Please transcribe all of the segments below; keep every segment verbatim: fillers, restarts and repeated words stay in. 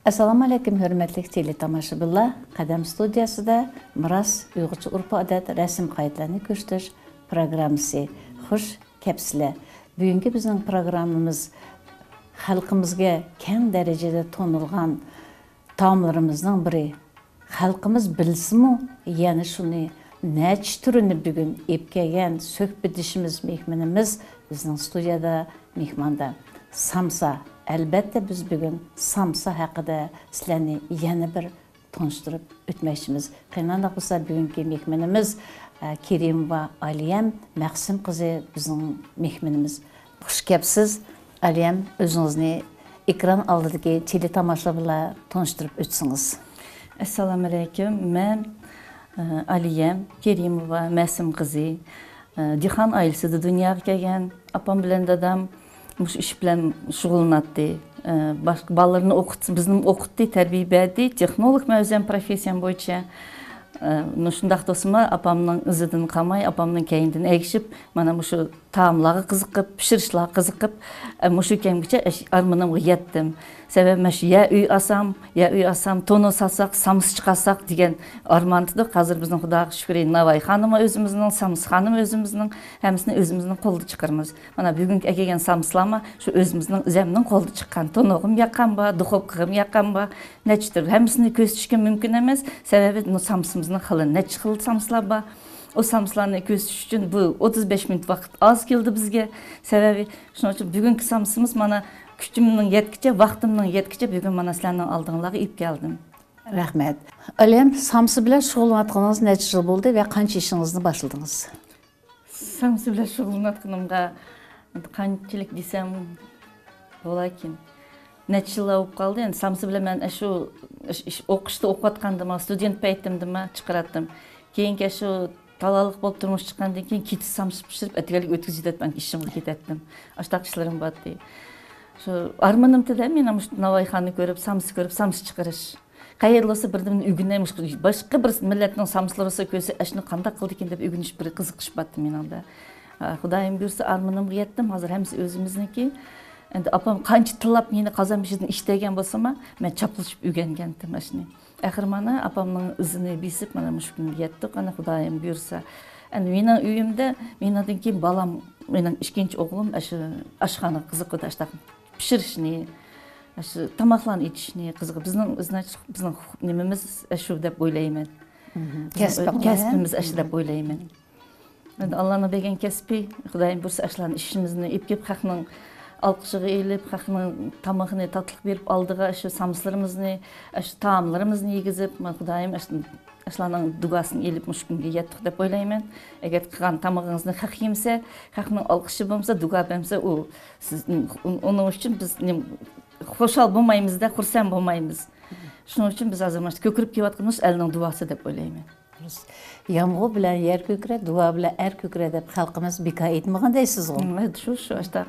ئەسسالامۇ ئەلەيكۇم، ھۆرمەتلىك تېلېتاماشىبىنلار. قەدەم ستۇدىيەسىدە مىراس، ئۇيغۇرچە ئۆرپ-ئادەت، رەسىم-قائىدىلەرنى كۆرسىتىش پروگراممىسى. خۇش كەپسىلەر. بۈگۈنكى بىزنىڭ پروگراممىمىز خەلقىمىزگە كەڭ دەرىجىدە تونۇلغان تائاملىرىمىزنىڭ بىرى. خەلقىمىز بىلسىمۇ، يەنە شۇنى نەچچە تۈرىنى بۈگۈن ئېلىپ كەلگەن سۆھبەتدىشىمىز، مېھمىنىمىز بىزنىڭ ستۇدىيەدە مېھماندا. سامسا. ئەلبەتتە، بىز بۈگۈن سامسا ھەققىدە سىلەرنى يەنە بىر تونۇشتۇرۇپ ئۆتمەكچىمىز. قېنى ئانداق بولسا، بۈگۈنكى مېھمىنىمىز، ئە، كېرىموۋا ئالىيەم مەخسۇم قىزى بىزنىڭ مېھمىنىمىز. خۇش كەپسىز. ئالىيەم، ئۆزىڭىزنى ئېكران ئالدىدىكى تېلېتاماشىبىنلار بىلەن تونۇشتۇرۇپ ئۆتسىڭىز. ئەسسالامۇئەلەيكۇم. مەن، ئە، ئالىيەم كېرىموۋا مەخسۇم قىزى. ئە، دېھقان ئائىلىسىدە دۇنياغا كەلگەن. ئاپام بىلەن دادام مۇشۇ ئىش بىلەن شۇغۇللىناتتى. ئە، باشقا بالىلىرىنى ئوقۇت-، بىزنى ئوقۇتتى، تەربىيە بەردى. تېخنولوگمەن ئۆزۈم پروفېسسىيەم بويىچە. ئە، مۇشۇنداق تۇرسىمۇ، ئاپامنىڭ ئىزىدىن قالماي، ئاپامنىڭ كەينىدىن ئەگىشىپ، مانا مۇشۇ تائاملارغا قىزىقىپ، پىشۇرۇشلارغا قىزىقىپ، ئە، مۇشۇ كەمگىچە ئەش-، ئارمىنىمغا يەتتىم. سەۋەبى، مەن شۇ يەر ئۆي ئالسام، يەر ئۆي ئالسام، تونۇر سالساق، سامسا چىقارساق دېگەن ئارماندا ئىدۇق. ھازىر بىزنىڭ خۇداغا شۈكرى، ناۋايخانىمۇ ئۆزىمىزنىڭ، سامسىخانىمۇ ئۆزىمىزنىڭ، ھەممىسىنى ئۆزىمىزنىڭ قولىدا چىقىرىمىز. مانا بۈگۈنكى ئەكەلگەن سامسىلارمۇ شۇ ئۆزىمىزنىڭ، ئۆزەمنىڭ قولىدا چىققان. تونۇرغىمۇ ياققان بار، دۇخوپكىغىمۇ ياققان بار. نەچچە تۈر، ھەممىسىنى كۆرسىتىشكە مۇمكىن ئەمەس. سەۋەبى، بۇ سامسىمىزنىڭ خىلى، نەچچە خىل سامسىلار بار. ئۇ سامسىلارنى كۆرسىتىش ئۈچۈن بۇ ئوتتۇز بەش مىنۇت ۋاقىت ئاز كېلىدۇ بىزگە. سەۋەبى، شۇنىڭ ئۈچۈن بۈگۈنكى سامسىمىز مانا كۈچۈمنىڭ يەتكىچە، ۋاقتىمنىڭ يەتكىچە بۈگۈن مانا سىلەرنىڭ ئالدىڭلارغا ئېلىپ كەلدىم. رەھمەت. ئالىيەم، سامسا بىلەن شۇغۇللىنىۋاتقىنىڭىز نەچچە يىل بولدى ۋە قانچە يېشىڭىزدا باشلىدىڭىز؟ سامسا بىلەن شۇغۇللىنىۋاتقىنىمغا قانچىلىك دېسەم بولاركىن، نەچچە يىللار بولۇپ قالدى. ئەمدى سامسا بىلەن مەن ئاشۇ ئىش، ئىش، ئوقۇشتا ئوقۇۋاتقاندىما، ستۇدېنت پەيتىمدىما چىقىراتتىم. كېيىنكى ئاشۇ تالانتلىق بولۇپ تۇرمۇشقا چىققاندىن كېيىن، كېچىسى سامسا پىشۇرۇپ، ئەتىگەنلىك ئۆتكۈزۈۋېتىپ، ئىشىمغا كېتەتتىم. ئاشۇنداق ئىشلىرىم بارتتى. شۇ ئارمىنىمتىدە مېنىڭ مۇشۇ ناۋايخانىنى كۆرۈپ، سامسا كۆرۈپ، سامسا چىقىرىش. قەيەردە بولسا بىردىن ئۆگىنەي، مۇشۇ باشقا بىر مىللەتنىڭ سامسىلىرى بولسا كۆرسە، ئەشۇنى قانداق قىلىدىكىن دەپ ئۆگىنىش بىر قىزىقىش بارتتى مېنىڭدە. ئا، خۇدايىم بۇيرۇسا، ئارمىنىمغا يەتتىم، ھازىر ھەممىسى ئۆزىمىزنىڭكى. ئەمدى ئاپام قانچە تىللاپ مېنى قازان بېشىدىن ئىش دېگەن بولسىمۇ، مەن چاپلىشىپ ئۆگەنگەنتىم ئاشۇنى. ئاخىر مانا ئاپامنىڭ ئىزىنى بېسىپ، مانا مۇشۇ كۈنگە يەتتۇق، ئانا خۇدايىم بۇيرۇسا. ئەمدى مېنىڭ ئۆيۈمدە مېنىڭدىن كېيىن بالام، مېنىڭ ئىككىنچى ئوغلۇم ئاشۇ ئاشخانىغا قىزىقىدۇ، ئاشۇنداق پىشۇرۇشنى، ئاشۇ تاماقلارنى ئېتىشنى قىزىقىدۇ. بىزنىڭ، بىزنىڭ نېمىمىز ئاشۇ دەپ ئويلايمەن. مھم. كەسپىڭلار، كەسپىمىز ئاشۇ دەپ ئويلايمەن. ئەمدى ئاللانىڭ بەرگەن كەسپى، خۇدايىم بۇيرۇسا ئاشۇلارنى ئىشىمىزنى ئېلىپ كېلىپ، خەقنىڭ ئالقىشىغا ئېلىپ، خەقنىڭ تامىقىنى تاتلىق بېرىپ، ئالدىغا شۇ سامسىلىرىمىزنى، شۇ تائاملىرىمىزنى يېگۈزۈپ، مانا خۇدايىم ئاشۇ، ئاشۇلارنىڭ دۇئاسىنى ئېلىپ مۇشۇ كۈنگە يەتتۇق دەپ ئويلايمەن. ئەگەر قىلغان تامىقىڭىزنى خەق يېمىسە، خەقنىڭ ئالقىشى بولمىسا، دۇئا بەرمىسە، ئۇ سىز، ئۇنىڭ ئۈچۈن بىز نېمە، خۇشال بولمايمىز-دە، خۇرسەن بولمايمىز. شۇنىڭ ئۈچۈن بىز ھازىر مانا شۇ كۆكىرىپ كېلىۋاتقىنىمىز ئەلنىڭ دۇئاسى دەپ ئويلايمەن. يامغۇر بىلەن يەر كۆكىرەر، دۇئا بىلەن ئەر كۆكىرەر دەپ خەلقىمىز بىكار ئېيتمىغان دەيسىزغۇ؟ ھە، شۇ، شۇ، ئاشتا.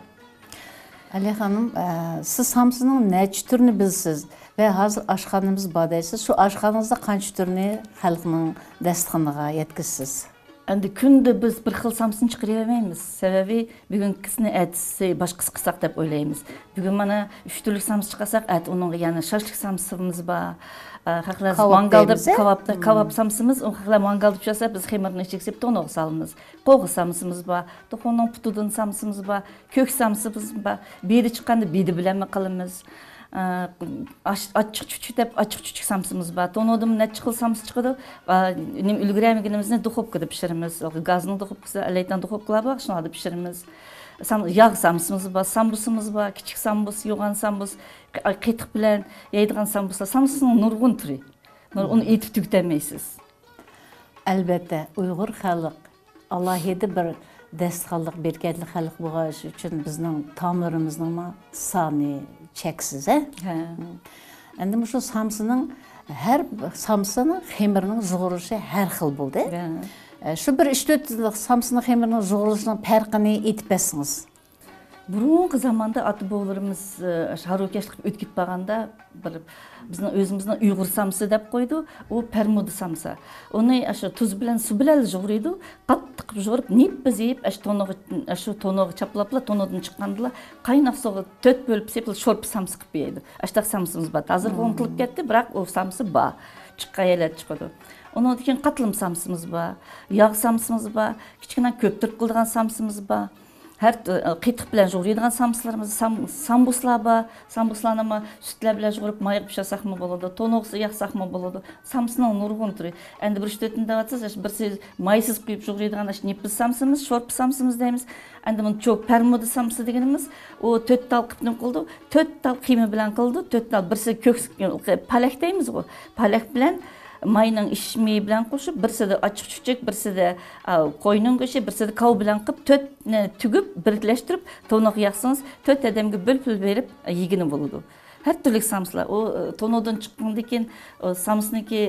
ئەلى خانىم، ئە، سىز سامسىنىڭ نەچچە تۈرىنى بىلىسىز ۋە ھازىر ئاشخانىمىز بار دەيسىز. شۇ ئاشخانىڭىزدا قانچە تۈرىنى خەلقنىڭ داستىخىنىغا يەتكۈزىسىز؟ ئەمدى كۈندە بىز بىر خىل سامسىنى چىقىرىۋەرمەيمىز. سەۋەبى، بۈگۈنكىسىنى ئەتىسى باشقىسى قىلساق دەپ ئويلايمىز. بۈگۈن مانا ئۈچ تۈرلۈك سامسا چىقارساق، ئەتە ئۇنىڭغا يەنە شاشلىك سامسىمىز بار. ئە، خەقلەر كاۋاپ مانگالدا دەيمىز، ھە؟ كاۋاپ، مم. كاۋاپ سامسىمىز، ئۇ خەقلەر مانگالدا پىشۇرسا، بىز خېمىرنى ئىچىگە سېلىپ تونۇرغا سالىمىز. قوغا سامسىمىز بار، توخۇنىڭ پۇتىدىن سامسىمىز بار، كۆك سامسىمىز بار. بېدە چىققاندا بېدە بىلەنمۇ قىلىمىز. ئە، ئاچ-، ئاچچىق چۈچۈك دەپ، ئاچچىق چۈچۈك سامسىمىز بار. تونۇردىمۇ نەچچە خىل سامسا چىقىدۇ. ئا، نېمە، ئۈلگۈرەلمىگىنىمىزنى دۇخوپكىدا پىشۇرىمىز. گازنىڭ دۇخوپكىسى، ئەلەيتان دۇخوپكىلار بار، شۇنىڭدا پىشۇرىمىز. سام-، ياغ سامسىمىز بار، سامبۇسىمىز بار، كىچىك سامبۇس، يوغان سامبۇس، ق-، قېتىق بىلەن يەيدىغان سامبۇسلار. سامبۇسنىڭ نۇرغۇن تۈرى. نۇر-، ئۇنى ئېيتىپ تۈگىتەلمەيسىز. ئەلۋەتتە، ئۇيغۇر خەلق ئالاھىدە بىر داستىخانلىق، بەرىكەتلىك خەلق بولغان ئۈچۈن بىزنىڭ تائاملىرىمىزنىڭمۇ سانى چەكسىز، ھە؟ ھە. ئەمدى مۇشۇ سامسىنىڭ، ھەر سامسىنىڭ خېمىرىنىڭ زۇغۇرۇلۇشى ھەر خىل بولدى. ھە. ئە، شۇ بىر ئۈچ تۆت سامسىنىڭ خېمىرىنىڭ زۇغۇرۇلۇشىنىڭ پەرقىنى ئېيتىپ بەرسىڭىز. بۇرۇنقى زاماندا ئاتا-بوۋىلىرىمىز، ئە، شۇ ھارۋىكەشلىك ئۆتۈپ كەلگەندە بىر بىزنىڭ ئۆزىمىزنىڭ ئۇيغۇر سامسا دەپ قويىدۇ. ئۇ پەرمۇدە سامسا. ئۇنى ئاشۇ تۇز بىلەن، سۇ بىلەن يۇغۇرىدۇ. قاتتىق قىلىپ يۇغۇرۇپ، نىپپىز يېيىپ، ئاشۇ تونۇغا، ئاشۇ تونۇغا چاپلاپلا، تونۇدىن چىققاندىلا، قايناق سۇغا تۆت بۆلۈپ سېپىلا شورپا سامسا قىلىپ يەيدۇ. ئاشۇنداق سامسىمىز بار. ھازىرغۇ ئۇنتۇلۇپ كەتتى، بىراق ئۇ سامسا بار. چىققان يەرلەردە چىقىدۇ. ئۇنىڭدىن كېيىن قاتلىما سامسىمىز بار. ياغ سامسىمىز بار. كىچىككىنە كۆپتۈرۈپ قىلىدىغان سامسىمىز بار. ھەر تۈ-، قېتىق بىلەن يۇغۇرىدىغان سامسىلىرىمىز، سام-، سامبۇسلار بار. سامبۇسلارنىمۇ سۈتلەر بىلەن يۇغۇرۇپ مايغا پىشۇرساقمۇ بولىدۇ، تونۇغا ياقساقمۇ بولىدۇ. سامسىنىڭ نۇرغۇن تۈرى. ئەمدى بىر ئۈچ تۆتىنى دەۋاتىسىز، بىرسى مايسىز قۇيۇپ يۇغۇرىدىغان ئاشۇ نېپىز سامسىمىز، شورپا سامسىمىز دەيمىز. ئەمدى بۇنى چوۋ پەرمۇدە سامسا دېگىنىمىز، ئۇ تۆت تال قىلىپ نېمە قىلىدۇ؟ تۆت تال قىيما بىلەن قىلىدۇ، تۆت تال. بىرسى كۆك پالەك دەيمىزغۇ، پالەك بىلەن ماينىڭ ئىچ مېيى بىلەن قوشۇپ، بىرسىدە ئاچچىق چۈچۈك، بىرسىدە، ئا، قوينىڭ گۆشى، بىرسىدە كاۋا بىلەن قىلىپ، تۆتنى تۈگۈپ، بىرلەشتۈرۈپ، تونۇغا ياقسىڭىز، تۆت ئادەمگە بۆلۈپ بېرىپ يېگىلى بولىدۇ. ھەر تۈرلۈك سامسىلار. ئۇ، ئە، تونۇدىن چىققاندىن كېيىن، ئۇ سامسىنىڭكى،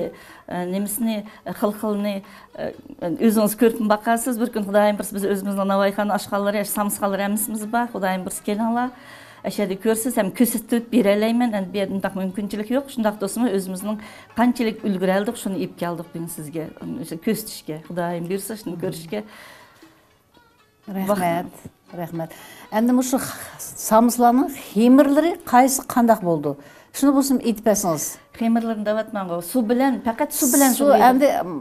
ئە، نېمىسىنى، خىل-خىلىنى، ئە، ئۆزىڭىز كۆرۈپمۇ باقارسىز. بىر كۈن خۇدايىم بۇيرۇسا، بىز ئۆزىمىزنىڭ ناۋايخانا ئاشخانىلىرى، سامسىخانىلىرى ھەممىسىمىز بار. خۇدايىم بۇيرۇسا كېلىڭلار. ئەشەدە كۆرسىز ھەم كۆرسىتىپ بېرەلەيمەن. ئەمدى بۇ يەردە ئۇنداق مۇمكىنچىلىك يوق. شۇنداق تۇرسىمۇ ئۆزىمىزنىڭ قانچىلىك ئۈلگۈرەلدۇق، شۇنى ئېلىپ كەلدۇق بۈگۈن سىزگە. شۇنى كۆرسىتىشكە، خۇدايىم بۇيرۇسا، شۇنى كۆرۈشكە. رەھمەت، رەھمەت. ئەمدى مۇشۇ خ-، سامسىلارنىڭ خېمىرلىرى قايسى قانداق بولىدۇ؟ شۇنى بولسىمۇ ئېيتىپ بەرسىڭىز. خېمىرلىرىنى دەۋاتماڭغۇ، سۇ بىلەن، پەقەت سۇ بىلەن سۇ يۇغۇرىدۇ. ئەمدى، ئىم،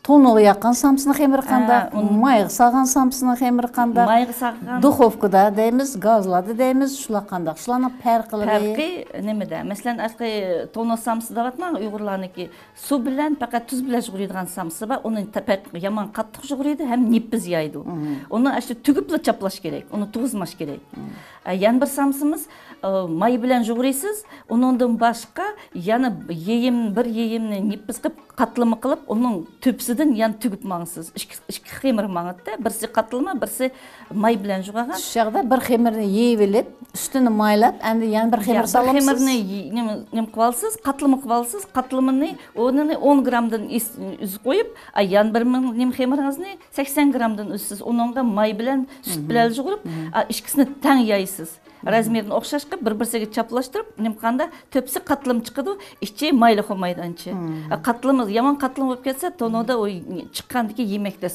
تونۇغا ياققان سامسىنىڭ خېمىرى ھە، قانداق؟ ئۇنى مايغا سالغان سامسىنىڭ خېمىرى قانداق؟ مايغا سالغان. دۇخوفكىدا دەيمىز، گازلاردا دەيمىز، شۇلار قانداق؟ شۇلارنىڭ پەرقلىرى. پەرقى نېمىدە؟ مەسىلەن، ئاشۇ تونۇ سامسا دەۋاتماڭ، ئۇيغۇرلارنىڭكى سۇ بىلەن، پەقەت تۇز بىلەن يۇغۇرىدىغان سامسا بار. ئۇنى تە-، پەق-، يامان قاتتىق يۇغۇرىدۇ ھەم نېپىز يەيدۇ. مم. ئۇنى ئاشۇ تۈگۈپلا چاپلاش كېرەك، ئۇنى تۇغۇزماش كېرەك. مم. ئە، يەنە بىر سامسىمىز، ئە، ماي بىلەن يۇغۇرىسىز، ئۇنىڭدىن باشقا يەنە يېيىم، بىر يېيىمنى نېپىز قىلىپ، قاتلىما قىلىپ، ئۇنىڭ تۆپىسىدىن يەنە تۈگۈپ ماڭىسىز. ئىككى، ئىككى خېمىر ماڭىدۇ، بىرسى قاتلىما، بىرسى ماي بىلەن يۇغۇرغان. شۇ چاغدا بىر خېمىرنى يېيىۋېلىپ، ئۈستىنى مايلاپ، ئەمدى يەنە بىر خېمىر ياق، بىر سالامسىز؟ خېمىرنى يې-، نېمە، نېمە قىلىۋالىسىز؟ قاتلىما قىلىۋالىسىز. قاتلىمىنى، ئۇنى ئون گرامدىن ئېس-، ئۈزۈپ قويۇپ، ئا، يەنە بىر مىڭ نېمە خېمىرىڭىزنى سەكسەن گرامدىن ئۈزىسىز. ئۇنىڭغا ماي بىلەن سۈت بىلەن يۇغۇرۇپ، ئا، ئىككىسىنى تەڭ يايسىز. رازمېرىنى ئوخشاش قىلىپ، بىر-بىرسىگە چاپلاشتۇرۇپ، نېمە قىلغاندا تۆپىسى قاتلىما چىقىدۇ، ئىچى مايلىق بولمايدۇ ئانچە. ئا، قاتلىما، يامان قاتلىما بولۇپ كەتسە، تونۇدا ئۇ چىققاندىكى يېمەكتە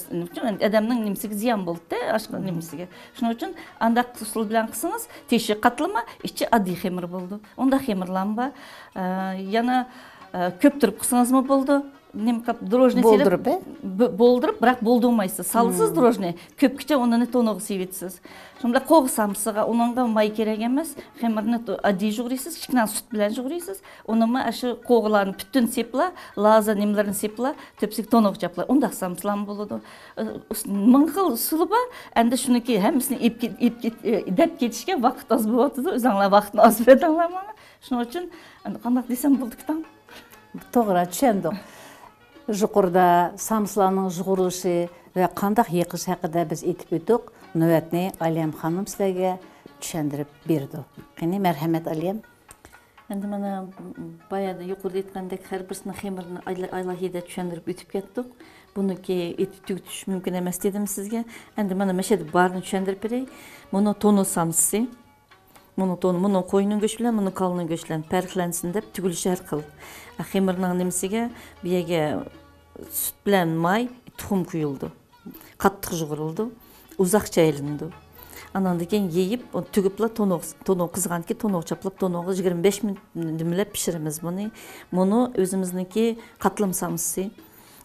ئادەمنىڭ نېمىسىگە زىيان بولىدۇ، ئاشقا نېمىسىگە. شۇنىڭ ئۈچۈن ئانداق ئۇسۇل بىلەن قىلسىڭىز، تېشى قاتلىما، ئىچى ئاددىي خېمىر بولىدۇ. ئۇنداق خېمىرلارمۇ بار. ئە، يەنە، ئە، كۆپتۈرۈپ قىلسىڭىزمۇ بولىدۇ. نېمە قىلىپ، دروژنى سېلىپ، بولدۇرۇپ، ھە؟ بو-، بولدۇرۇپ، بىراق بولدۇرمايسىز. سالىسىز دروژنى، كۆپكىچە ئۇنى تونۇغا سېلىۋېتىسىز. شۇنداق قوغا سامسىغا، ئۇنىڭغا ماي كېرەك ئەمەس. خېمىرنى تو-، ئاددىي يۇغۇرىسىز، كىچىككىنە سۈت بىلەن يۇغۇرىسىز. ئۇنىمۇ ئاشۇ قوغىلارنى پۈتۈن سېپلا، لازا نېمىلىرىنى سېپلا، تۆپىسىگە تونۇغا چاپلا. ئۇنداق سامسىلارمۇ بولىدۇ. ئۇس-، مىڭ خىل ئۇسۇلى بار. ئەمدى شۇنىڭكى ھەممىسىنى ئېلىپ كېت-، ئېلىپ كېت-، ئە، دەپ كېتىشكە ۋاقىت ئاز بولۇۋاتىدۇ. ئۆزۈڭلار ۋاقىتنى ئاز بەردىڭلار ماڭا. شۇنىڭ ئۈچۈن ئەمدى قانداق دېسەم بولىدىكىن؟ توغرا، چۈشەندۇق. يۇقىرىدا سامسىلارنىڭ يۇغۇرۇلۇشى ۋە قانداق يېقىش ھەققىدە بىز ئېيتىپ ئۆتتۇق. نۆۋەتنى ئالىيەم خانىم سىلەرگە چۈشەندۈرۈپ بېرىدۇ. قېنى، مەرھەمەت، ئالىيەم. ئەمدى مانا بايادا يۇقىرىدا ئېيتقاندەك، ھەر بىرسىنىڭ خېمىرىنى ئالا-، ئالاھىدە چۈشەندۈرۈپ ئۆتۈپ كەتتۇق. بۇنىڭكى ئېيتىپ تۈگىتىش مۇمكىن ئەمەس دېدىم سىزگە. ئەمدى مانا مەشەدە بارىنى چۈشەندۈرۈپ بېرەي. مۇنۇ تونۇ سامسىسى. مۇنىڭ تون-، مۇنىڭ قوينىڭ گۆشى بىلەن، مۇنىڭ كالىنىڭ گۆشى بىلەن پەرقلەنسۇن دەپ تۈگۈلۈشى ھەر خىل. خېمىرنىڭ نېمىسىگە، بۇ يەرگە سۈت بىلەن ماي، تۇخۇم قۇيۇلىدۇ. قاتتىق يۇغۇرۇلىدۇ. ئۇزاقچە ئايلىنىدۇ. ئاناندىن كېيىن يېيىپ، ئۇ تۈگۈپلا تونۇغ-، تونۇغ قىزغاندىكىن تونۇغ چاپلاپ، تونۇغا يىگىرمە بەش مىنۇت دېمىلەپ پىشۇرىمىز بۇنى. مۇنۇ ئۆزىمىزنىڭكى قاتلىما سامسىسى.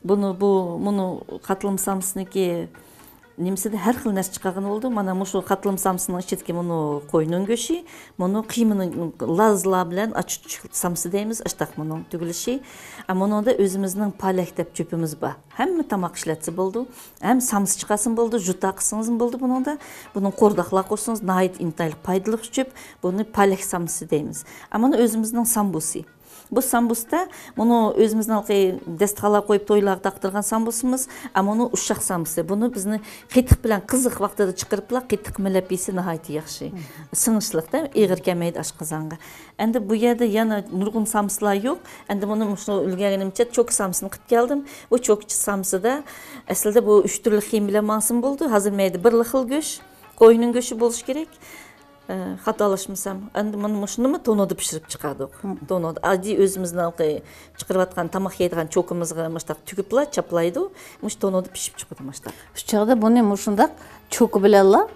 بۇنى، بۇ، مۇنۇ قاتلىما سامسىنىڭكى نېمىسىدە ھەر خىل نەرسە چىقارغىلى بولىدۇ. مانا مۇشۇ قاتلىما سامسىنىڭ ئىچىدىكى مۇنۇ قوينىڭ گۆشى، مۇنۇ قىيمىنىڭ لازلار بىلەن ئاچچىق سامسا دەيمىز، ئاشتاق مۇنىڭ تۈگۈلۈشى. ئە، مۇنىڭدا ئۆزىمىزنىڭ پالەك دەپ چۆپىمىز بار. ھەممە تاماق ئىشلەتسە بولىدۇ. ھەم سامسا چىقارسىمۇ بولىدۇ، ژۇتا قىلسىڭىزمۇ بولىدۇ بۇنىڭدا. بۇنىڭ قورداقلار قورسىڭىز ناھايىتى ئىنتايىن پايدىلىق چۆپ. بۇنى پالەك سامسىسى دەيمىز. ئە، مانا ئۆزىمىزنىڭ سامبۇسى. بۇ سامبۇستا، مۇنۇ ئۆزىمىزنىڭ ھېلىقى داستىخانلارغا قويۇپ تويلارغا تاقىتىدىغان سامبۇسىمىز، ئە، مۇنۇ ئۇششاق سامبۇسى. بۇنى بىزنى قېتىق بىلەن قىزىق ۋاقتىدا چىقىرىپلا قېتىق مىلەپ يېسە ناھايىتى ياخشى. سىڭىشلىقتا ئېغىر كەلمەيدۇ ئاشقازانغا. ئەمدى بۇ يەردە يەنە نۇرغۇن سامبۇسلار يوق. ئەمدى بۇنى مۇشۇ ئۈلگەرگىنىمچە چوكا سامبۇسىنى قىلىپ كەلدىم. بۇ چوكىچە سامبۇسىدا ئەسلىدە بۇ ئۈچ تۈرلۈك خېمىر بىلەن ماڭسىمۇ بولىدۇ. ھازىر مەيدە بىرلا خىل گۆش، قوينىڭ گۆشى بولۇشى كېرەك. ئە، خاتالاشمىسام، ئەمدى مانا مۇشۇنىمۇ تونۇدا پىشۇرۇپ چىقاردۇق. تونۇدا ئاددىي ئۆزىمىزنىڭ چىقىرىۋاتقان تاماق يەيدىغان چوكىمىزغا مۇشتاق تۈگۈپلا چاپلايدۇ. مۇشۇ تونۇدا پىشىپ چىقىدۇ مۇشتاق. شۇ چاغدا بۇنى مۇشۇنداق چوكا بىلەنلا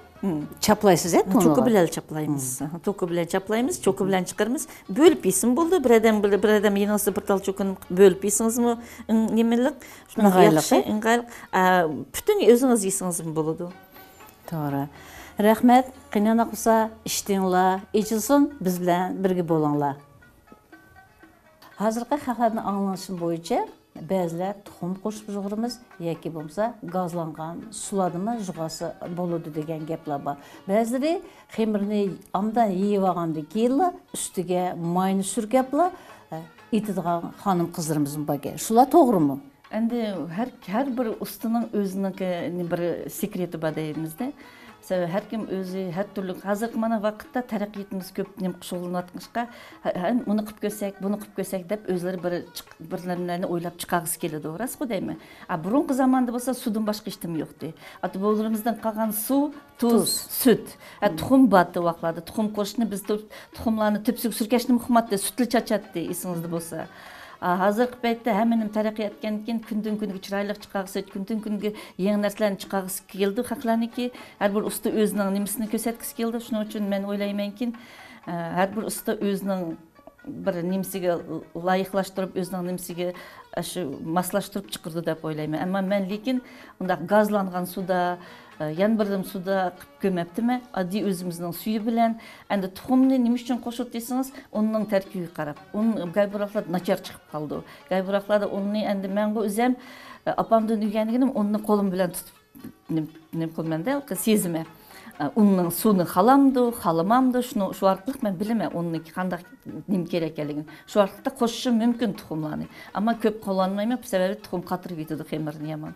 چاپلايسىز، ھە، تونۇغا؟ چوكا بىلەن چاپلايمىز. توكا بىلەن چاپلايمىز، چوكا بىلەن چىقىرىمىز. بۆلۈپ يېسىمۇ بولىدۇ. بىر ئادەم، بىر ئادەم يېنىڭىزدا بىر تال چوكىنى بۆلۈپ يېسىڭىزمۇ، ئىڭ، نېمىلىق، شۇنداق ئىڭغايلىقى. ياخشى، ئىڭغايلىق. ئە، پۈتۈن ئۆزىڭىز يېسىڭىزمۇ بولىدۇ. توغرا. رەھمەت. قېنى ئۇنداق بولسا، ئىشتىنىڭلار ئېچىلسۇن، بىز بىلەن بىرگە بولۇڭلار. ھازىرقى خەقلەرنىڭ ئاڭلىشى بويىچە، بەزىلەر تۇخۇم قوشۇپ يۇغۇرىمىز ياكى بولمىسا گازلانغان سۇلاردىمۇ يۇغارسا بولىدۇ دېگەن گەپلەر بار. بەزىلىرى خېمىرنى ئاندىن يېيىۋالغاندىن كېيىنلا ئۈستىگە ماينى سۈركەپلا، ئە، ئېتىدىغان خانىم قىزلىرىمىزمۇ باركەن. شۇلار توغرىمۇ؟ ئەمدى ھەر، ھەر بىر ئۇستىنىڭ ئۆزىنىڭكى بىر سېكرېتى بار دەيمىزدە. سەۋەبى ھەر كىم ئۆزى ھەر تۈرلۈك، ھازىرقى مانا ۋاقىتتا تەرەققىياتىمىز كۆپ نېمە شۇغۇللىنىۋاتقان ئىشقا، ھە، ھە، ئۇنى قىلىپ كۆرسەك، بۇنى قىلىپ كۆرسەك دەپ ئۆزلىرى بىر چىق-، بىر نېمىلەرنى ئويلاپ چىقارغۇسى كېلىدۇ، راستقۇ دەيمەن. ئا، بۇرۇنقى زاماندا بولسا سۇدىن باشقا ھېچنېمە يوقتى. ئاتا-بوۋىلىرىمىزدىن قالغان سۇ، تۇز، تۇز. سۈت. ھە، تۇخۇم بارتى ۋاقىتلاردا. تۇخۇم قوشۇشنى بىز تۇ-، تۇخۇملارنى تۈپسىگە سۈركەشنىمۇ ئۇقماتتى، سۈتلا چاچاتتى، ئېسىڭىزدە بولسا. ئا، ھازىرقى پەيتتە ھەممە نېمە تەرەققىي ئەتكەندىن كېيىن كۈندىن كۈنگە چىرايلىق چىقارغۇسى، كۈندىن كۈنگە يېڭى نەرسىلەرنى چىقارغۇسى كېلىدۇ خەقلەرنىڭكى. ھەر بىر ئۇستا ئۆزىنىڭ نېمىسىنى كۆرسەتكۈسى كېلىدۇ. شۇنىڭ ئۈچۈن مەن ئويلايمەنكى، ئە، ھەر بىر ئۇستا ئۆزىنىڭ بىر نېمىسىگە لايىقلاشتۇرۇپ، ئۆزىنىڭ نېمىسىگە، ئە، شۇ ماسلاشتۇرۇپ چىقىرىدۇ دەپ ئويلايمەن. ئەمما مەن لېكىن ئۇنداق گازلانغان سۇدا، ئە، يەنە بىردىم سۇدا قىلىپ كۆرمەپتىمەن. ئاددىي ئۆزىمىزنىڭ سۈيى بىلەن. ئەمدى تۇخۇمنى نېمە ئۈچۈن قوشۇلدى دېسىڭىز، ئۇننىڭ تەركىبىگە قاراپ. ئۇن گەي بىر ۋاقىتلاردا ناچار چىقىپ قالىدۇ. گەي بىر ۋاقىتلاردا ئۇننى ئەمدى مەنغۇ ئۆزەم، ئە، ئاپامدىن ئۆگەنگىنىم، ئۇننى قولۇم بىلەن تۇتۇپ نېمە، نېمە قىلىمەن دە، سېزىمەن. ئە، ئۇننىڭ سۇنى خالامدۇ، خالىمامدۇ، شۇنى، شۇ ئارقىلىق مەن بىلىمەن ئۇننىڭكى قانداق نېمە كېرەك ئىكەنلىكىنى. شۇ ئارقىلىقتا قوشۇشۇم مۇمكىن تۇخۇملارنى. ئەمما كۆپ قوللانمايمەن، بۇ سەۋەبتىن تۇخۇم قاتىرىپ كېتىدۇ خېمىرنى يامان.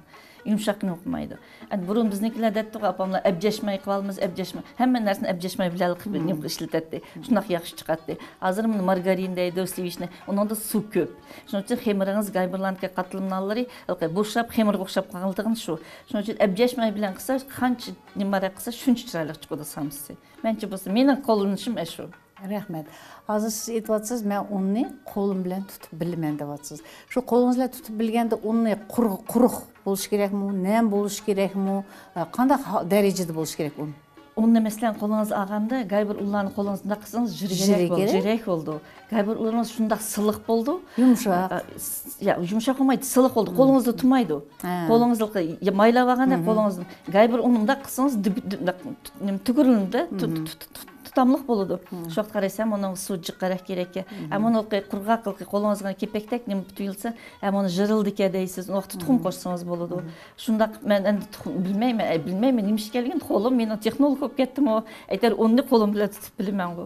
يۇمشاقنى ئۇقمايدۇ. ئەمدى بۇرۇن بىزنىڭكىلەر دەيتتىغۇ، ئاپاملار ئەبجەشماي قىلالمىز، ئەبجەشماي. ھەممە نەرسىنى ئەبجەشماي بىلەن قىلىپ نېمە قىلىپ ئىشلىتەتتى. شۇنداق ياخشى چىقاتتى. ھازىر مۇنى مارگارىن دەيدۇ، سلىۋىچنىي. ئۇنىڭدا سۇ كۆپ. شۇنىڭ ئۈچۈن خېمىرىڭىز گايبىرلانكا قاتلىما نانلىرى ھېلىقى بوشاپ، خېمىرغا ئوخشاپ قالىدىغان شۇ. شۇنىڭ ئۈچۈن ئەبجەشماي بىلەن قىلسا، قانچە نېمە رەت قىلسا، شۇنچە چىرايلىق چىقىدۇ سامسىسى. مەنچە بولسا، مېنىڭ قوللىنىشىم ئەشۇ. رەھمەت. ھازىر سىز ئېيتىۋاتىسىز، مەن ئۇننى قولۇم بىلەن تۇتۇپ بىلىمەن دەۋاتىسىز. شۇ قولىڭىز بىلەن تۇتۇپ بىلگەندە ئۇننى قۇرۇق، قۇرۇق بولۇشى كېرەكمۇ، نەم بولۇشى كېرەكمۇ، ئە، قانداق ھا-، دەرىجىدە بولۇشى كېرەك ئۇن؟ ئۇننى مەسىلەن قولىڭىزغا ئالغاندا، گەي بىر ئۇنلارنى قولىڭىزدا مۇنداق قىلسىڭىز، جىرگىرەك جىرگىرەك؟ بولىدۇ. جىرەك بولىدۇ. گەي بىر ئۇنىڭىز شۇنداق سىلىق بولىدۇ. يۇمشاق. ئە، س-، يا، يۇمشاق بولمايدۇ، سىلىق بولىدۇ. مم. قولىڭىزدا تۇمايدۇ. ھە. قولىڭىزدا يا مايلاپ ئالغاندا مم. قولىڭىزدا. گەي بىر ئۇنى مۇنداق قىلسىڭىز، دۈگ-، دۈ-، مۇنداق تۇ-، نېمە، تۈگۈرۈلىدۇ، تۇ-، مم. تۇ-، تۇ-، تۇ-، تۇتاملىق بولىدۇ. مم. شۇ ۋاقىت قارايسەن، ئۇنىڭ سۇ جىق قەرەك كېرەككەن. مم. ئەمما ئۇنى قولىڭىزغا كېپەكتەك نېمە تۇيۇلسا، ئەمما ئۇنى جىرىلدىكەن دەيسىز، ئۇ ۋاقىتتا تۇخۇم مم. قوشسىڭىز بولىدۇ. مم. شۇنداق مەن ئەمدى تۇخۇم بىلمەيمەن، ئە، بىلمەيمەن نېمە ئىش ئىكەنلىكىنى، قولۇم مېنىڭ تېخنولوگ بولۇپ كەتتىمۇ، ئەگەر ئۇننى قولۇم بىلەن تۇتۇپ بىلىمەنغۇ.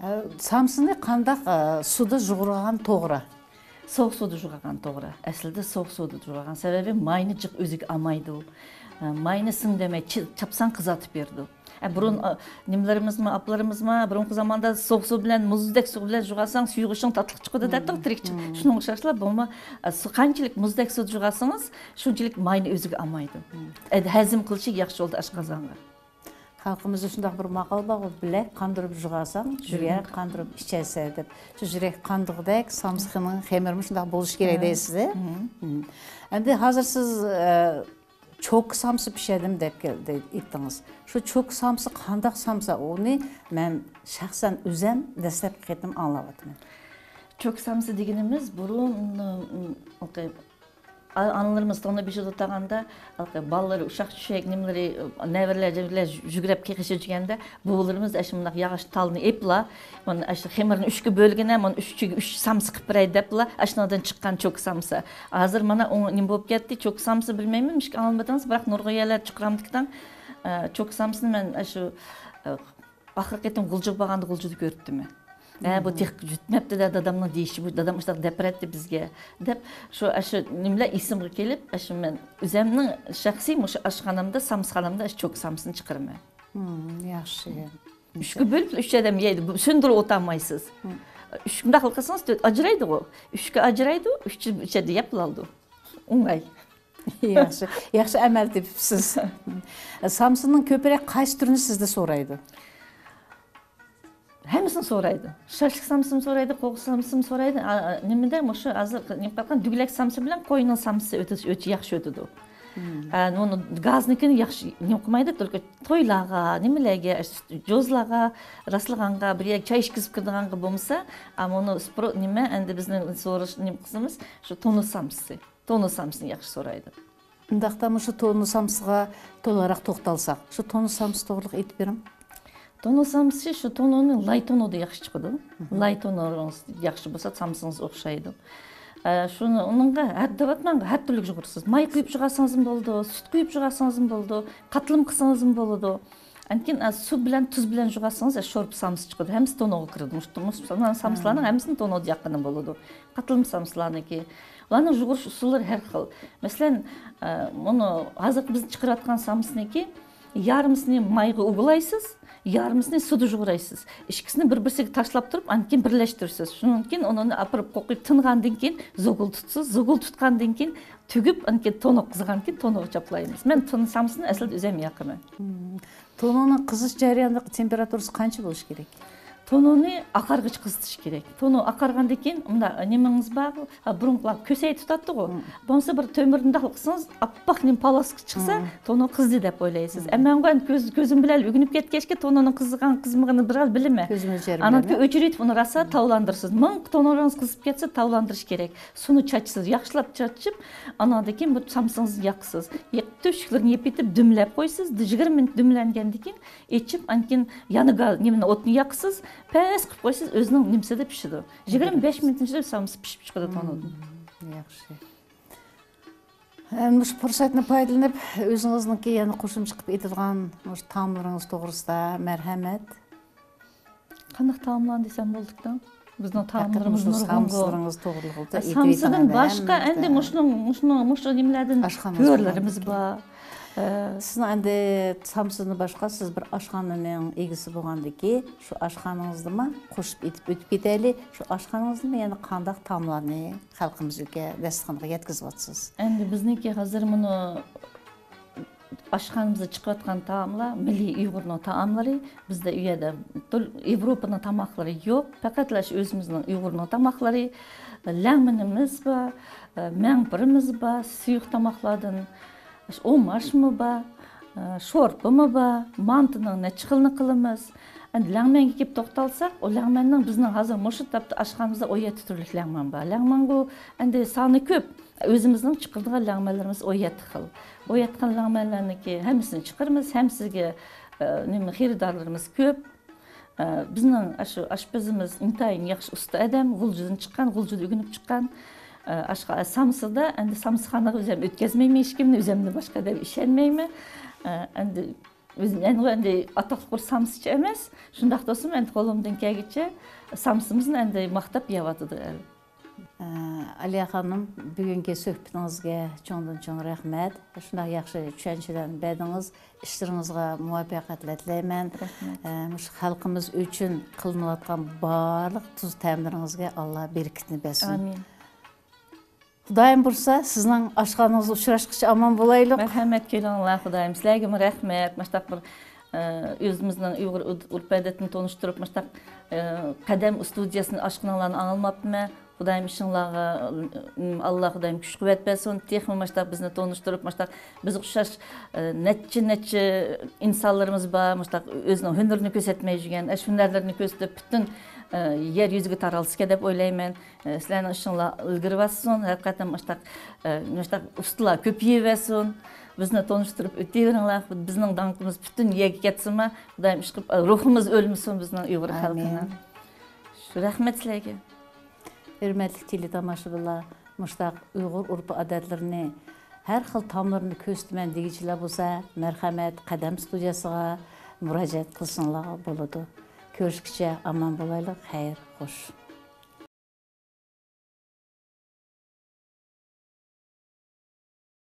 ئە، سامسىنى قانداق، ئە، سۇدا يۇغۇرغان توغرا؟ سوغۇق سۇدا يۇغۇرغان توغرا. ئەسلىدە سوغۇق سۇدا يۇغۇرغان. سەۋەبى ماينى جىق ئۆزىگە ئالمايدۇ. ئە، ماينى سىڭدۈرمەي، چى-، چاپسان قىزارتىپ بېرىدۇ. ئە، بۇرۇن، ئە، نېمىلىرىمىزمۇ، ئاپىلىرىمىزمۇ، بۇرۇنقى زاماندا سوغۇق سۇ بىلەن مۇزدەك سۇ بىلەن يۇغۇرساڭ، سۇيۇغۇچىڭ تاتلىق چىقىدۇ دەپتۇ، تىرىكچىلىك. شۇنىڭغا ئوخشاشلا، بۇمۇ، ئە، سۇ قانچىلىك مۇزدەك سۇدا يۇغۇرسىڭىز، شۇنچىلىك ماينى ئۆزىگە ئالمايدۇ. ئە، ھەزىم قىلىشى ياخشى بولىدۇ ئاشقازانغا. خەلقىمىزدە شۇنداق بىر ماقال بار، بۇ، بىلەك قاندۇرۇپ يۇغۇرساڭ، جۈرەك قاندۇرۇپ ئىچەرسەن دەپ. شۇ جۈرەك قاندۇقدەك سامسىنىڭ خېمىرىمۇ شۇنداق بولۇشى كېرەك دەيسىز، ھە؟ مم. ئەمدى ھازىر سىز، ئە، چوكا سامسا پىشىردىم دەپ كەلدى، ئېيتتىڭىز. شۇ چوكا سامسا قانداق سامسا؟ ئۇنى مەن شەخسەن ئۆزەم دەسلەپكى قېتىم ئاڭلاۋاتىمەن. چوكا سامسا دېگىنىمىز بۇرۇن، ئىم، ئا-، ئانىلىرىمىز تاڭدا بېشىدا ئولتۇرغاندا، ھېلىقى بالىلىرى ئۇششاق چۈشەك نېمىلىرى، نەۋرىلەر، جەۋرىلەر يۈگرەپ قېقىشىپ يۈرگەندە، بوۋىلىرىمىز ئاشۇ مۇنداق ياغاچ تالنى ئېپلا، مانا ئاشۇ خېمىرنى ئۈچكە بۆلگىنە، مانا ئۈچىگە ئۈچ سامسا قىلىپ بېرەي دەپلا، ئاشۇنىڭدىن چىققان چوكا سامسا. ھازىر مانا ئۇ نېمە بولۇپ كەتتى، چوكا سامسا بىلمەيمەن، مۇشۇ ئاڭلىمىدىڭىز، بىراق نۇرغۇن يەرلەردە چىقىرامدىكىن، ئە، چوكا سامسىنى مەن ئاشۇ، ئە، ئاخىرقى قېتىم غۇلجىغا بارغاندا غۇلجىدا كۆرۈپتىمەن. ھە، بۇ تېخى يۈتمەپتىدە دادامنىڭ دېيىشى، بۇ دادام مۇشۇنداق دەپ بېرەتتى بىزگە، دەپ، شۇ، ئاشۇ نېمىلەر ئېسىمگە كېلىپ، ئاشۇ مەن ئۆزەمنىڭ شەخسىي مۇشۇ ئاشخانامدا، سامسىخانامدا ئاشۇ چوكا سامسىنى چىقىرىمەن. ھىم، ياخشى. ئۈچكە بۆلۈپ ئۈچ ئادەم يەيدۇ، بۇ سۆندۈرۈپ ئولتۇرالمايسىز. ھىم. ئۈچ، مۇنداق قىلسىڭىز تۆت ئاجرايدىغۇ. ئۈچكە ئاجرايدۇ، ئۈچ ئىچىدە يەپ بولالىدۇ. ئوڭاي. ياخشى، ياخشى ئەمەل تېپىپسىز. سامسىنىڭ كۆپرەك قايسى تۈرىنى سىزدە سورايدۇ؟ ھەممىسىنى سورايدۇ. شاشلىق سامسىسىنى سورايدۇ، قوغۇق سامسىسىنى سورايدۇ. ئا، ئا، نېمىدە، مۇشۇ ھازىر نېمە قىلغان دۈگىلەك سامسا بىلەن قوينىڭ سامسىسى ئۆتۈش، ئۆتۈش ياخشى ئۆتىدۇ. مم. ئا، ئۇنى گازنىڭكىنى ياخشى نېمە قىلمايدۇ، تولۇق تويلارغا، نېمىلەرگە، جوزلارغا، راسلىغانغا، بىر يەرگە چاي ئىچكۈزۈپ كىرىدىغانغا بولمىسا، ئا، ئۇنى سپرو-، نېمە، ئەندى بىزنىڭ سورۇش نېمە قىلىمىز، شۇ تونۇس سامسىسى. تونۇس سامسىسىنى ياخشى سورايدۇ. ئۇنداقتا مۇشۇ تونۇس سامسىغا تولىراق توختالساق، شۇ تونۇس سامسا توغرىلىق ئېيتىپ بېرىڭ. تونۇس سامسىسى شۇ تونۇرنىڭ لاي تونۇردا ياخشى چىقىدۇ. مم. لاي تونۇرىڭىز ياخشى بولسا، سامسىڭىز ئوخشايدۇ. ئە، شۇنى، ئۇنىڭغا ھەر دەۋاتماڭ، ھەر تۈرلۈك يۇغۇرىسىز. ماي قۇيۇپ يۇغارسىڭىزمۇ بولىدۇ، سۈت قۇيۇپ يۇغارسىڭىزمۇ بولىدۇ، قاتلىم قىلسىڭىزمۇ بولىدۇ. ئاندىن كېيىن، ئە، سۇ بىلەن، تۇز بىلەن يۇغارسىڭىز، ئە، شورپا سامسا چىقىدۇ. ھەممىسى تونۇرغا كىرىدۇ. مۇشۇ، مۇشۇ سامسىلارنىڭ ھەممىسىنى تونۇردا ياققىنى بولىدۇ. قاتلىم سامسىلارنىڭكى. ئۇلارنىڭ يۇغۇرۇش ئۇسۇللىرى ھەر خىل. مەسىلەن، ئە، مۇنۇ ھازىرقى بىز چىقىرىۋاتقان سامسىنىڭكى يارمىسىنى مايغا ئۇۋىلايسىز، يارمىسىنى سۇدا يۇغۇرايسىز. ئىككىسىنى بىر-بىرسىگە تاشلاپ تۇرۇپ، ئاندىن كېيىن بىرلەشتۈرىسىز. شۇنىڭدىن كېيىن ئۇنى ئاپىرىپ قوقۇپ تىنغاندىن كېيىن زوگۇل تۇتىسىز. زوگۇل تۇتقاندىن كېيىن تۈگۈپ، ئاندىن كېيىن تونۇق قىزغاندىن كېيىن تونۇققا چاپلايمىز. مەن تون-، سامسىنى ئەسلىدە ئۆزۈم ياقىمەن. مم. تونۇرنىڭ قىزىش جەريانىدىكى تېمپېراتۇرىسى قانچە بولۇشى كېرەك؟ تونۇرنى ئاقارغىچە قىزىتىش كېرەك. تونۇر ئاقارغاندىن كېيىن، ئۇنداق نېمىڭىز بار، ھە، بۇرۇنقىلار كۆسەي تۇتاتتىغۇ. مم. بولمىسا بىر تۆمۈر مۇنداقلا قىلسىڭىز، ئاپئاق نېمە پالاسكا چىقسا، مم، تونۇر قىزدى دەپ ئويلايسىز. مم. ئەمما مەن كۆز، كۆزۈم بىلەن ئۆگىنىپ كەتكەچكە، تونۇرنىڭ قىزىغان، قىزمىغىنى بىراز بىلىمەن. كۆزىمىز جەريانى. ئاندىن كېيىن ئۆچۈرۈۋېتىپ ئۇنى راسا تاۋلاندۇرىسىز. مىڭ تونۇرىڭىز قىزىپ كەتسە، تاۋلاندۇرۇش كېرەك. سۇنى چاچىسىز، ياخشىلاپ چاچىپ، ئاناندىن كېيىن بۇ سامسىڭىزنى ياقىسىز. يېقىپ تۆشۈكلىرىنى يېپىۋېتىپ دۈملەپ قويىسىز. يىگىرمە مىنۇت دۈملەنگەندىن كېيىن ئېچىپ، ئاندىن كېيىن يەنە گاز، نېمىنى، ئوتنى ياقىسىز، پەس قىلىپ قويىسىز، ئۆزىنىڭ نېمىسىدە پىشىدۇ. يىگىرمە بەش مىنۇتنىڭ ئىچىدە سامسا پىشىپ چىقىدۇ تونۇردىن. مم، ياخشى. ئەمدى مۇشۇ پۇرسەتنى پايدىلىنىپ، ئۆزىڭىزنىڭكى يەنە قوشۇمچە قىلىپ ئېيتىدىغان مۇشۇ تائاملىرىڭىز توغرىسىدا مەرھەمەت. قانداق تائاملارنى دېسەم بولىدىكەن؟ بىزنىڭ پەقەت تائاملىرىمىز مۇشۇ نۇرغۇنغۇ. سامسىلىرىڭىز توغرىلىقىدا ئېيتىۋېتىڭ سامسىدىن ئەمدى باشقا ھەممىمىزدە. ئەندى مۇشۇنىڭ، مۇشۇنىڭ، مۇشۇ نېمىلەردىن ئاشخانىڭىز تۆرلىرىمىز بار. ئە، سىزنىڭ ئەندى سامسىدىن باشقا سىز بىر ئاشخانىنىڭ ئىگىسى بولغاندىكى، شۇ ئاشخانىڭىزنىمۇ قوشۇپ ئېيتىپ ئۆتۈپ كېتەيلى. شۇ ئاشخانىڭىزدىمۇ يەنە قانداق تائاملارنى خەلقىمىزگە دەستىخانغا يەتكۈزۈۋاتىسىز؟ ئەندى بىزنىڭكى ھازىر مۇنۇ ئاشخانىمىزدا چىقىۋاتقان تائاملار مىللىي ئۇيغۇرنىڭ تائاملىرى. بىزدە ئۇ يەردە تۇل-، ياۋروپىنىڭ تاماقلىرى يوق. پەقەتلا شۇ ئۆزىمىزنىڭ ئۇيغۇرنىڭ تاماقلىرى. لەڭمىنىمىز بار، مەڭپىرىمىز بار، سۇيۇق تاماقلاردىن ئوماشمۇ بار، شورپىمۇ بار، مانتىنىڭ نەچچە خىلىنى قىلىمىز. ئەندى لەڭمەنگە كېلىپ توختالساق، ئۇ لەڭمەننىڭ بىزنىڭ ھازىر مۇشۇ تاپتا ئاشخانىمىزدا ئون يەتتە تۈرلۈك لەڭمەن بار. لەڭمەنغۇ ئەندى سانى كۆپ. ئۆزىمىزنىڭ چىقىرىدىغان لەڭمەنلىرىمىز ئون يەتتە خىل. ئون يەتتە خىل لەڭمەنلەرنىڭكى ھەممىسىنى چىقىرىمىز، ھەممىسىگە، ئە، نېمە، خېرىدارلىرىمىز كۆپ. ئە، بىزنىڭ ئاشۇ ئاشپىزىمىز ئىنتايىن ياخشى ئۇستا ئادەم، غۇلجىدىن چىققان، غۇلجىدا ئۆگىنىپ چىققان. ئە، ئاشقا-، سامسىدا، ئەندى سامسىخانىغا ئۆزۈم ئۆتكۈزمەيمەن ھېچكىمنى، ئۆزۈمدىن باشقا دەپ ئىشەنمەيمەن. ئە، ئەندى ئۆزۈم، ئەندى، ئەندى ئاتاقلىق بىر سامسىچى ئەمەس، شۇنداق بولسىمۇ، ئەندى قولۇمدىن كەلگىچە سامسىمىزنى ئەندى ماختاپ يەۋاتىدۇ ئەل. ئە، ئالىيە خانىم، بۈگۈنكى سۆھبىتىڭىزگە چوڭدىن چوڭ رەھمەت. شۇنداق ياخشى چۈشەنچىلەرنى بەردىڭىز. ئىشلىرىڭىزغا مۇۋەپپەقىيەتلەر تىلەيمەن. رەھمەت. ئە، مۇشۇ خەلقىمىز ئۈچۈن قىلىنىۋاتقان بارلىق تۇز تەملىرىڭىزگە ئاللا بەرىكىتىنى بەرسۇن. ئامىن. خۇدايىم بۇيرۇسا، سىزنىڭ ئاشخانىڭىزدا ئۇچراشقىچە ئامان بولايلۇق. مەرھەمەت، كېلىڭلار، خۇدايىم سىلەرگىمۇ رەھمەت. مۇشتاق بىر، ئە، ئۆزىمىزنىڭ ئۇيغۇر ئۇد-، ئۇرپ-ئادىتىنى تونۇشتۇرۇپ، مۇشتاق، ئە، قەدەم ئۇستۇدىيەسىنى ئاچقىنىڭلارنى ئاڭلىماپتىمەن. خۇدايىم ئىشىڭلارغا، ئىم، ئاللا خۇدايىم كۈچ-قۇۋۋەت بەرسۇن. تېخىمۇ مۇشتاق بىزنى تونۇشتۇرۇپ، مۇشتاق بىزگە ئوخشاش، ئە، نەچچە، نەچچە ئىنسانلىرىمىز بار، مۇشتاق ئۆزىنىڭ ھۈنىرىنى كۆرسەتمەي يۈرگەن. ئەش ھۈنەرلىرىنى كۆرسىتىپ، پۈتۈن، ئە، يەر يۈزىگە تارالسىكەن دەپ ئويلايمەن. ئە، سىلەرنىڭ ئىشىڭلار ئىلگىرى بارسۇن، ھەر قېتىم مۇشتاق، ئە، مۇشتاق ئۇستىلار كۆپىيىۋەرسۇن، بىزنى تونۇشتۇرۇپ ئۆتۈۋېرىڭلار، بىزنىڭ داڭقىمىز پۈتۈن يەرگە كەتسىنما، خۇدايىم ئىشقىلىپ، ئە، روھىمىز ئۆلمىسۇن بىزنىڭ ئۇيغۇر ئامىن. خەلقىنىڭ. شۇ، رەھمەت سىلەرگە. ھۆرمەتلىك تېلېتاماشىبىنلار، مۇشتاق ئۇيغۇر ئۇرپ-ئادەتلىرىنى، ھەر خىل تاملىرىنى كۆرسىتىمەن دېگۈچىلەر بولسا، مەرھەمەت، قەدەم ستۇدىيەسىغا مۇراجىئەت قىلسىڭلارغا بولىدۇ. كۆرۈشكىچە ئامان بولايلۇق، خەير، خوش.